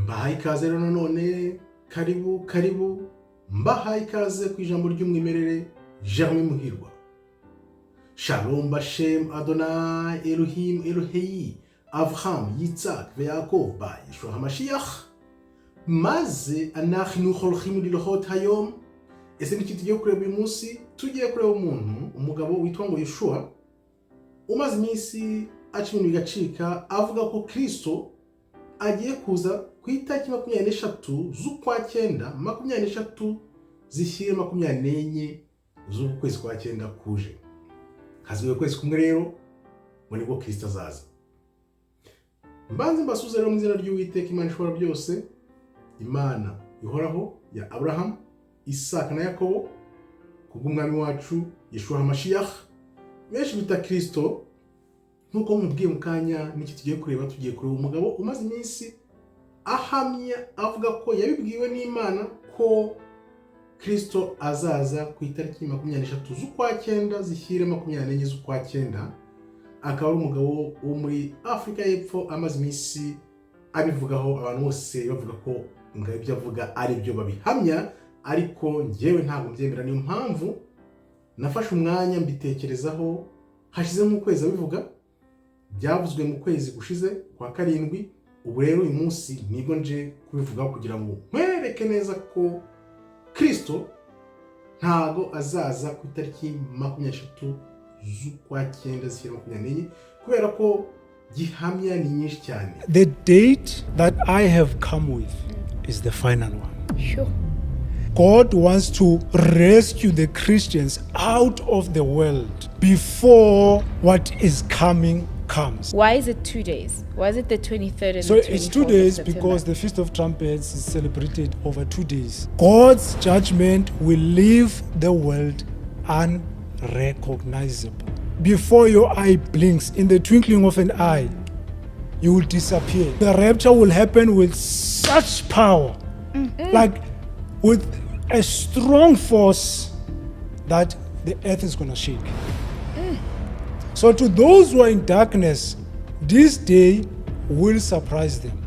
Mbahaye ikaze rero nanone, karibu karibu, mbahaye ikaze ku ijambo ry'umwimerere, Jeremy Muhirwa. Shalom bashem Adonai Elohim Elohei Avraham, Yitzhak ve Yaakov ba Yeshua HaMashiach. Maze anachnu holchim lilhot hayom. Ese niki tugiye kureba uyu munsi? Tugiye kureba umuntu, umugabo witwa ngo Yeshua, umaze iminsi aca ibintu bigacika, avuga ko Kristo agiye kuza ku itariki 23 z'ukwa cyenda, 23 zishyire 24 z'uku kwezi kwa cyenda kuje. Haziwe ukwezi kumwe rero ngo nibwo Kristo azaza. Mbanze mbasuze rero mu izina ry'Uwiteka Imana ishobora byose, Imana ihoraho ya Aburahamu, Isaka na Yakobo, kubw'umwami wacu Yeshua HaMashiach, benshi bita Kristo. Nk'uko mubwiye mu kanya, n'iki tugiye kureba? Tugiye kureba umugabo umaze iminsi ahamya, avuga ko yabibwiwe n'Imana ko Kristo azaza ku itariki 23 z'ukwa cyenda zishyire 24 z'ukwa cyenda. Akaba ari umugabo wo muri Afurika y'Epfo, amaze iminsi abivugaho, abantu bose bavuga ko ngo ibyo avuga ari byo, babihamya, ariko njyewe ntabwo mbyemera. Niyo mpamvu nafashe umwanya mbitekerezaho. Hashize nk'ukwezi abivuga, byavuzwe mu kwezi gushize kwa karindwi. Ubu rero uyu munsi nibwo nje kubivugaho kugira ngo nkwereke neza ko Kristo ntago azaza ku itariki 23 z'ukwa cyenda zishyira 24, kubera ko gihamya ni nyinshi cyane. The date that I have come with is the final one. God wants to rescue the Christians out of the world before what is coming comes. Why is it 2 days? Why is it the 23rd and So the 24th it's 2 of days September? Because the Feast of Trumpets is celebrated over 2 days. God's judgment will leave the world unrecognizable. Before your eye blinks, in the twinkling of an eye, you will disappear. The rapture will happen with such power, like with a strong force that the earth is going to shake. So, to those who are in darkness, this day will surprise them.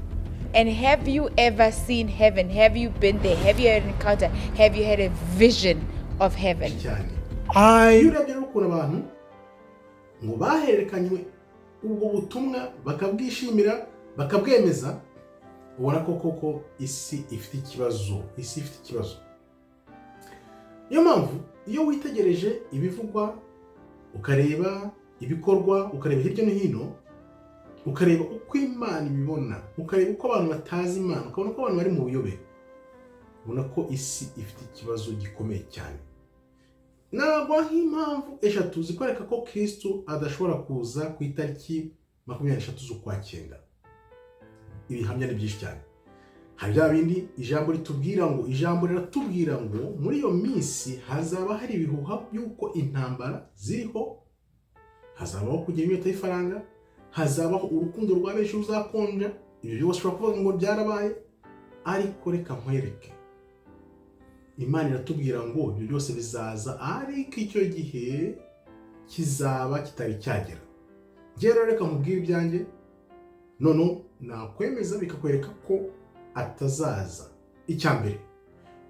And have you ever seen heaven? Have you been there? Have you had an encounter? Have you had a vision of heaven? Cyane. I Iyo urebye rero ukuntu abantu ngo bahererekanywe ubwo butumwa, bakabwishimira, bakabwemeza, ubona ko koko isi ifite ikibazo, isi ifite ikibazo. Niyo mpamvu iyo witegereje ibivugwa, ukareba ibikorwa, ukareba hirya no hino, ukareba uko Imana ibibona, ukareba uko abantu batazi Imana, ukabona uko abantu bari mu buyobe, ubona ko isi ifite ikibazo gikomeye cyane. Nagwa nk'impamvu eshatu zikwereka ko Kristo adashobora kuza ku itariki 23 z'ukwa cyenda. Ibihamya ni byinshi cyane. Hari bya bindi ijambo ritubwira ngo, ijambo riratubwira ngo muri iyo minsi hazaba hari ibihuha by'uko intambara ziriho, hazabaho kugira inyota y'ifaranga, hazabaho urukundo rwa benshi ruzakonja. Ibyo byose ushobora kuvuga ngo byarabaye, ariko reka nkwereke, Imana iratubwira ngo ibyo byose bizaza, ariko icyo gihe kizaba kitari cyagera. Njyewe rero reka nkubwire ibyanjye, noneho nakwemeza bikakwereka ko atazaza. Icya mbere,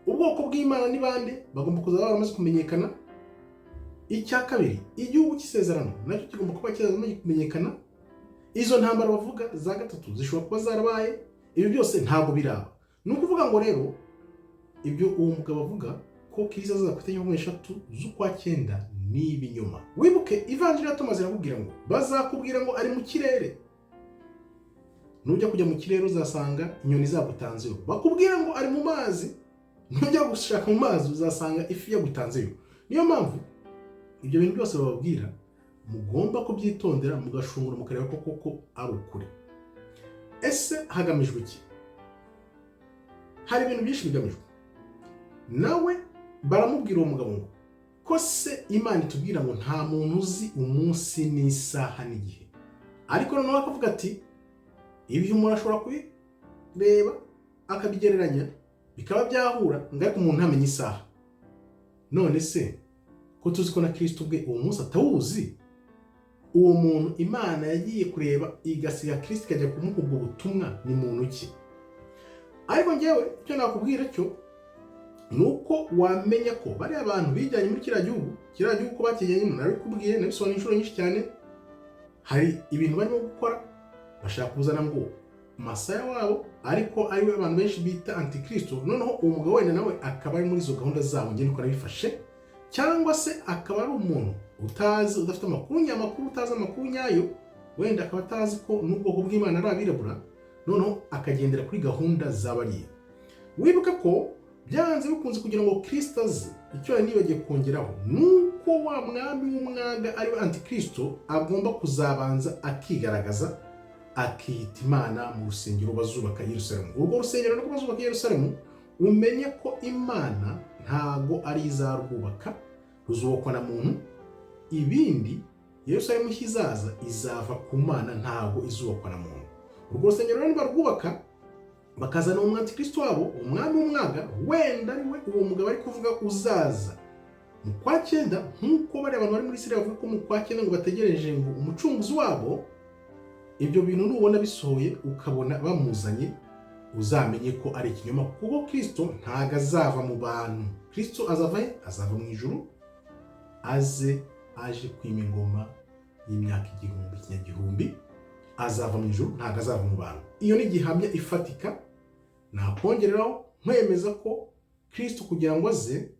ubwoko bw'Imana ni bande? Bagomba kuza baramaze kumenyekana. Icya kabiri, igihugu cy'isezerano nacyo kigomba kuba cyaramaze kumenyekana. Izo ntambara bavuga za gatatu zishobora kuba zarabaye. Ibi byose ntabwo biraba. Ni ukuvuga ngo rero ibyo uwo mugabo avuga ko Kristo azaza ku itariki 23 z'ukwa cyenda ni ibinyoma. Wibuke Ivanjiri ya Tomasi irakubwira ngo bazakubwira ngo ari mu kirere. Nujya kujya mu kirere uzasanga inyoni zagutanzeyo. Bakubwira ngo ari mu mazi, nujya gushaka mu mazi uzasanga ifi yagutanzeyo. Niyo mpamvu ibyo bintu byose bababwira mugomba kubyitondera, mugashungura, mukareba ko koko ari ukuri. Ese hagamijwe iki? Hari ibintu byinshi bigamijwe. Nawe baramubwira, uwo mugabo, ngo ko se Imana itubwira ngo nta muntu uzi umunsi n'isaha n'igihe, ariko noneho akavuga ati ibihe umuntu ashobora kubireba akabigereranya bikaba byahura, ngo ariko umuntu ntamenye isaha. None se ko tuzi ko na Kirisito ubwe uwo munsi atawuzi, uwo muntu Imana yagiye kureba igasiga Kirisito ikajya kumuha ubwo butumwa ni muntu ki? Ariko ngewe icyo nakubwira cyo ni uko wamenya ko bariya bantu bijyanye muri kiriya gihugu, kiriya gihugu ko bakijyanyemo, narabikubwiye, nabisobanuye inshuro nyinshi cyane. Hari ibintu barimo gukora, bashaka kuzana ngo masaya wabo, ariko ariwe abantu benshi bita antikristo. Noneho uwo mugabo wenda nawe akaba ari muri izo gahunda zabo, njye niko nabifashe, cyangwa se akaba ari umuntu utazi, udafite amakuru nyamakuru, utazi amakuru nyayo, wenda akaba atazi ko n'ubwoko bw'Imana ari abirabura, noneho akagendera kuri gahunda z'abariya. Wibuke ko byanze bikunze kugira ngo Kirisito aze, icyo yari nibagiye kongeraho ni uko wa mwami w'umwaga, ariwe antikristo, agomba kuzabanza akigaragaza, akiyita Imana mu rusengero bazubaka i Yerusalemu. Urwo rusengero nako bazubaka i Yerusalemu, umenye ko Imana ntago ari izarwubaka, ruzubakwa na muntu. Ibindi, Yerusalemu nshya izaza izava ku Mana, ntago izubakwa na muntu. Urwo rusengero rero nibarwubaka, bakazana uwo mwantikristo wabo, umwami w'umwaga, wenda ari we uwo mugabo ari kuvuga uzaza mu kwa cyenda, nk'uko bariya abantu bari muri Isirayeli bavuga ko mu kwa cyenda ngo bategereje ngo umucunguzi wabo. Ibyo bintu nubona bisohoye, ukabona bamuzanye, uzamenye ko ari ikinyoma, kuko Kirisito ntago azava mu bantu. Kirisito azava he? Azava mu ijuru, aze aje kwima ingoma y'imyaka 1000, ikinyagihumbi. Azava mu ijuru, ntago azava mu bantu. Iyo ni gihamya ifatika nakongereraho nkwemeza ko Kirisito kugira ngo aze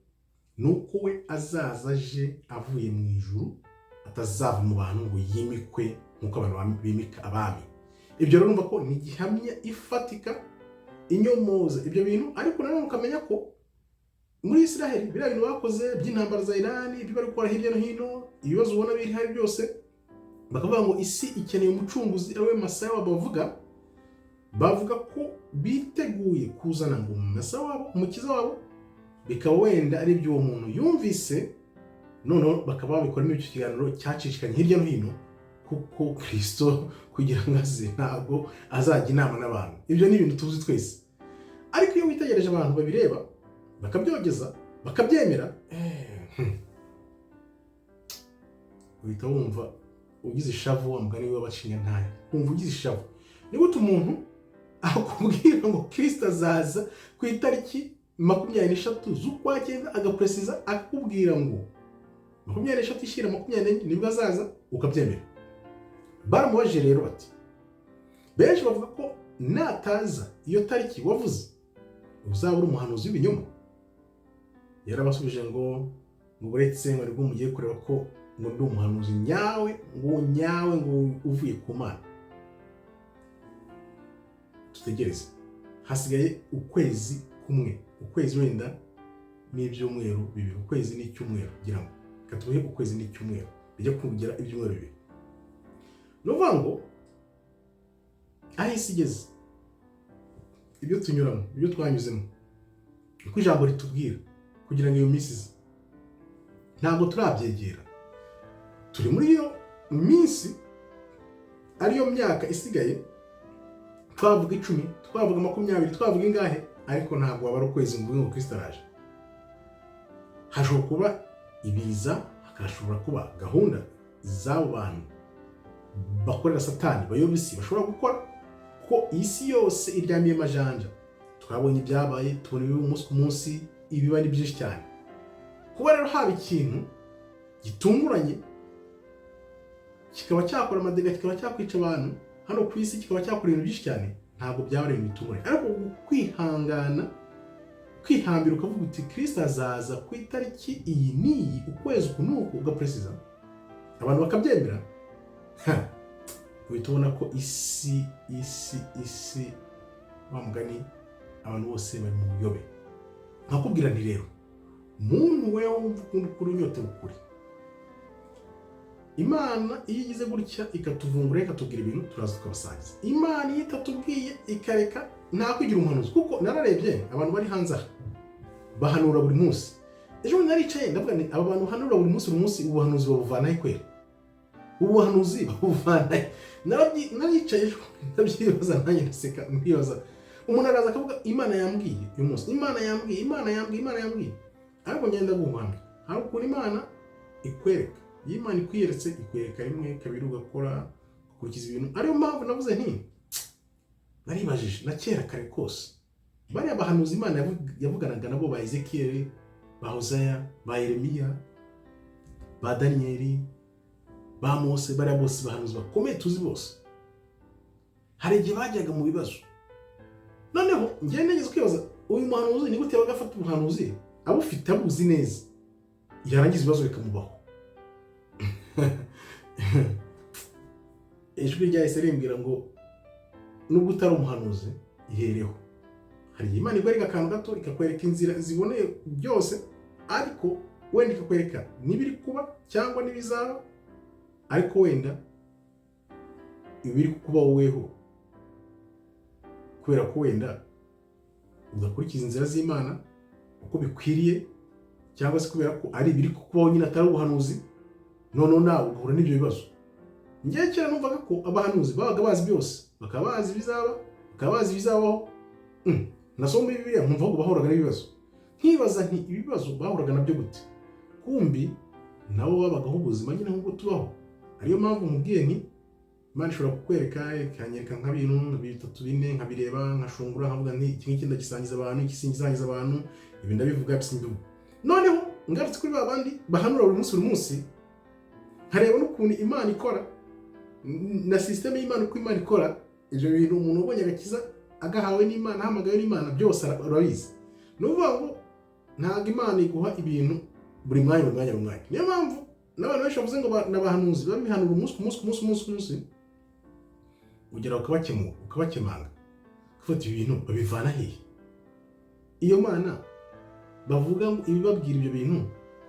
ni uko we azaza aje avuye mu ijuru, atazava mu bantu ngo yimikwe nk'uko abantu bimika abami. Ibyo rero urumva ko ni gihamya ifatika inyomoza ibyo bintu. Ariko nanone ukamenya ko muri Israel biriya bintu bakoze by'intambara za Irani, ibyo bari gukora hirya no hino, ibibazo ubona biri hari byose, bakavuga ngo isi ikeneye umucunguzi, ariwe masaya wabo bavuga, bavuga ko biteguye kuzana ngo masaya wabo, umukiza wabo, bikaba wenda ari ibyo uwo muntu yumvise, noneho bakaba babikoramo icyo kiganiro cyacishikanye hirya no hino, kuko Kirisito kugira ngo aze ntabwo azajya inama n'abantu. Ibyo ni ibintu tuzi twese. Ariko iyo witegereje abantu babireba, bakabyogeza, bakabyemera, uhita wumva ugize ishavu. Wa mugani w'abacinya ntayo, wumva ugize ishavu. Ni gute umuntu akubwira ngo Kirisito azaza ku itariki 23 z'ukwa cyenda, agapresiza akakubwira ngo 23 ishyira 24 nibwo azaza, ukabyemera? Baramubajije rero bati: "Benshi bavuga ko nataza iyo tariki wavuze uzaba uri umuhanuzi w'ibinyoma." Yarabasubije ngo uretse ngo nibwo mugiye kureba ko ngo ndi umuhanuzi nyawe, ngo nyawe, ngo uvuye ku Mana. Tutegereze, hasigaye ukwezi kumwe, ukwezi wenda n'ibyumweru 2, ukwezi n'icyumweru, kugira ngo reka tuhe ukwezi n'icyumweru, bijya kugera ibyumweru 2. Ni ukuvuga ngo aho isi igeze, ibyo tunyuramo, ibyo twanyuzemo, uko ijambo ritubwira kugira ngo iyo minsi ize, ntabwo turabyegera. Turi muri iyo minsi, ariyo myaka isigaye, twavuga 10, twavuga 20, twavuga ingahe, ariko ntabwo wabara ukwezi ngo uvuge ngo Kristo araje. Hashobora kuba ibiza, hakashobora kuba gahunda z'abo bantu bakorera Satani, bayoba isi, bashobora gukora, ko isi yose iryamiye amajanja. Twabonye ibyabaye, tubona ibiba umunsi ku munsi, ibiba ni byinshi cyane. Kuba rero haba ikintu gitunguranye kikaba cyakora amadégâts, kikaba cyakwica abantu hano ku isi, kikaba cyakora ibintu byinshi cyane, ntabwo byaba ari ibintu bitunguranye. Ariko kwihangana, kwihambira, ukavuga uti: "Kirisito azaza ku itariki iyi n'iyi, ukwezi uku n'uku," ugaperesiza, abantu bakabyemera, uhita ubona ko isi, wa mugani, abantu bose bari mu buyobe. Nkakubwira nti rero muntu we wumva ukunda ukuri, unyotewe ukuri, Imana iyo igize gutya ikatuvungura, ikatubwira ibintu, turaza tukabasangiza. Imana iyo itatubwiye ikareka, nta kwigira umuhanuzi, kuko nararebye abantu bari hanze aha bahanura buri munsi. Ejo bundi naricaye ndavuga nti: "Aba bantu bahanura buri munsi, buri munsi, ubuhanuzi babuvana he kwera? Ubuhanuzi babuvana he?" Naricaye ejo ndabyibaza, nanjye ndaseka, ndibaza. Umuntu araza akavuga: "Imana yambwiye uyu munsi, Imana yambwiye, Imana yambwiye, Imana yambwiye." Ariko ngenda guhamya, hari ukuntu Imana ikwereka. Iyo Imana ikwiyeretse, ikwereka rimwe, kabiri, ugakora, ugakurikiza ibintu. Ariyo mpamvu navuze nti naribajije na kera kare kose. Bariya bahanuzi Imana yavuganaga nabo, ba Ezekiyeli, ba Hosaya, ba Yeremiya, ba Daniyeli, ba Mose, bariya bose bahanuzi bakomeye tuzi bose, hari igihe bajyaga mu bibazo. Noneho njyewe nageze kwibaza, uyu muhanuzi ni gute yabaga afata ubuhanuzi abufite, abuzi neza, yarangiza ibibazo bikamubaho? Ijwi ryahise rimbwira ngo nubwo utari umuhanuzi, ihereho. Hari igihe Imana ikwereka akantu gato, ikakwereka inzira ziboneye byose, ariko wenda ikakwereka n'ibiri kuba cyangwa n'ibizaba, ariko wenda ibiri kuba woweho kubera ko wenda udakurikiza inzira z'Imana uko bikwiriye, cyangwa se kubera ko ari ibiri kubaho nyine atari ubuhanuzi, noneho nawe ugahura n'ibyo bibazo. Njyewe kera numvaga ko abahanuzi babaga bazi byose, bakaba bazi ibizaba, bakaba bazi ibizabaho. Nasoma muri Bibiliya nkumva ko bahuraga n'ibibazo, nkibaza nti ibibazo bahuraga nabyo gute? Kumbi nabo babagaho ubuzima nyine nk'ubwo tubaho. Ariyo mpamvu nkubwiye nti Imana ishobora kukwereka, ikanyereka nka bintu bitatu, bine, nkabireba, nkashungura, nkavuga nti iki ngiki ndagisangiza abantu, iki singisangiza abantu, ibi ndabivuga, ibi simbivuga. Noneho ngarutse kuri ba bandi bahanura buri munsi buri munsi, nkareba n'ukuntu Imana ikora na système y'Imana, uko Imana ikora ibyo bintu. Umuntu ubonye agakiza, agahawe n'Imana, ahamagawe n'Imana, byose urabizi. Ni ukuvuga ngo ntabwo Imana iguha ibintu buri mwanya, buri mwanya, buri mwanya. Niyo mpamvu n'abantu benshi bavuze ngo ni abahanuzi, babihanura umunsi ku munsi, ku munsi, umunsi ku munsi, ugera ukabakemura, ukabakemanga, ugafata ibintu babivana hehe? Iyo Mana bavuga ngo ibibabwira ibyo bintu,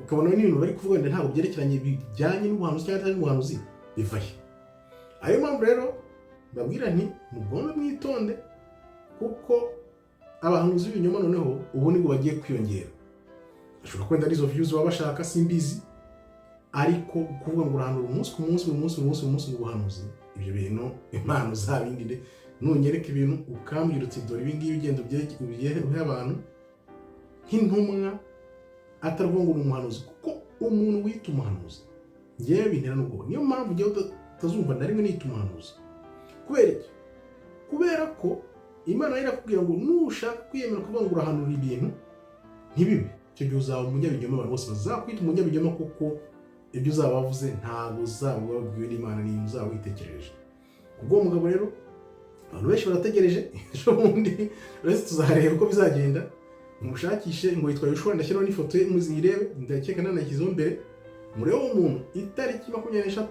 ukabona n'ibintu bari kuvuga wenda ntabwo byerekeranye, bijyanye n'ubuhanuzi cyangwa atari n'ubuhanuzi, biva he? Ariyo mpamvu rero mbabwira nti mugombe mwitonde, kuko abahanuzi b'ibinyoma noneho ubu nibwo bagiye kwiyongera. Ashobora kwenda ari izo views baba bashaka, simbizi, ariko kuvuga ngo urahanura umunsi ku munsi, buri munsi, buri munsi, buri munsi ngo ubuhanuzi, ibyo bintu Imana uzabindinde. Nunyereka ibintu ukambwira uti dore ibi ngibi, ugenda ubihe abantu nk'intumwa, atari ukuvuga ngo ni umuhanuzi, kuko umuntu wita umuhanuzi ngewe bintera n'ubwoba. Niyo mpamvu ngewe utazumva na rimwe nita umuhanuzi. Kubera iki? Kubera ko Imana yari irakubwira ngo nushaka kwiyemera kuvuga ngo urahanura ibintu ntibibe, icyo gihe uzaba umunyabinyoma, abantu bose bazakwita umunyabinyoma, kuko ibyo uzaba wavuze ntabwo uzaba wabwiwe n'Imana, ni uzaba witekereje. Kubw'uwo mugabo rero abantu benshi barategereje ejo bundi, uretse tuzareba uko bizagenda. Mushakishe ngo yitwa Yoshua, ndashyiraho n'ifoto ye muzirebe, ndakeka nanashyizeho mbere. Murebe uwo muntu, itariki 23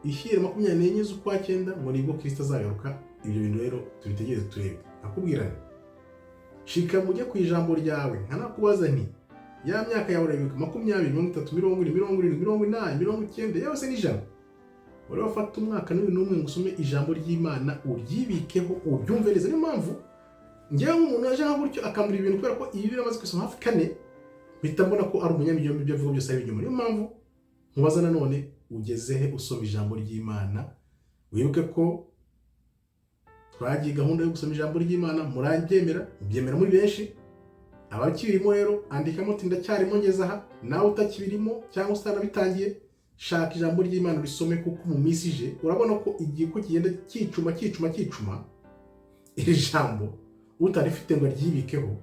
ishyira 24 z'ukwa cyenda, ngo nibwo Kirisito azagaruka. Ibyo bintu rero tubitegereze turebe. Nakubwira nti shika mujye ku ijambo ryawe, nkanakubaza nti ya myaka yawe urayibuka? 20, 30, 40, 70, 80, 90, yewe se n'100, wari wafata umwaka n'uyu n'umwe ngo usome ijambo ry'Imana, uryibikeho, uryumve neza? Niyo mpamvu ngewe nk'umuntu aje nka gutyo akambwira ibintu, kubera ko ibi biramaze kwisoma hafi kane, mpita mbona ko ari umunyabinyoma, ibyo avuga byose ari ibinyoma. Niyo mpamvu nkubaza nanone, ugeze he usoma ijambo ry'Imana? Wibuke ko twagiye gahunda yo gusoma ijambo ry'Imana, murabyemera, mubyemera muri benshi. Abakibirimo rero andikamo uti ndacyarimo, ngeze aha. Nawe utakibirimo cyangwa utanabitangiye, shaka ijambo ry'Imana urisome, kuko mu minsi ije urabona ko igihe uko kigenda cyicuma, cyicuma, cyicuma, iri jambo utarifite ngo aryibikeho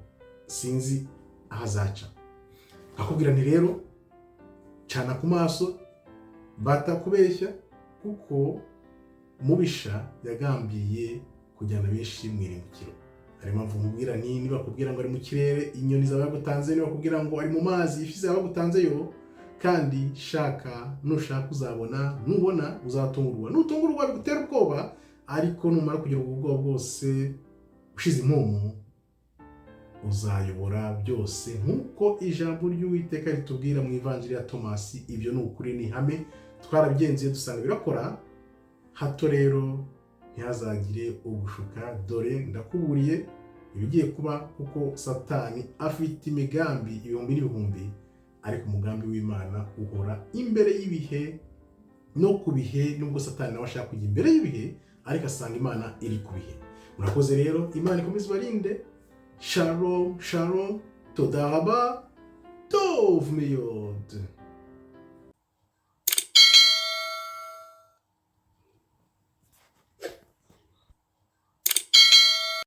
sinzi aho azaca. Akubwira nti rero cana ku maso batakubeshya, kuko mubisha yagambiriye kujyana benshi mu irimbukiro. Hari impamvu mubwira nti nibakubwira ngo ari mu kirere, inyoni zaba yagutanze; nibakubwira ngo ari mu mazi, ifi zaba yagutanzeyo. Kandi shaka, nushaka uzabona, nubona uzatungurwa, nutungurwa bigutera ubwoba, ariko numara kugira ubwo bwoba bwose ushize impumu, uzayobora byose nk'uko ijambo ry'Uwiteka ritubwira mu Ivanjiri ya Tomasi. Ibyo ni ukuri, ni ihame, twarabigenzuye dusanga birakora. Hato rero ntihazagire ugushuka. Dore ndakuburiye ibigiye kuba, kuko Satani afite imigambi ibihumbi n'ibihumbi, ariko umugambi w'Imana uhora imbere y'ibihe no ku bihe, nubwo Satani nawe ashaka kujya imbere y'ibihe, ariko asanga Imana iri ku bihe. Murakoze rero, Imana ikomeze ibarinde. Shalom, shalom, toda raba, tov meyod.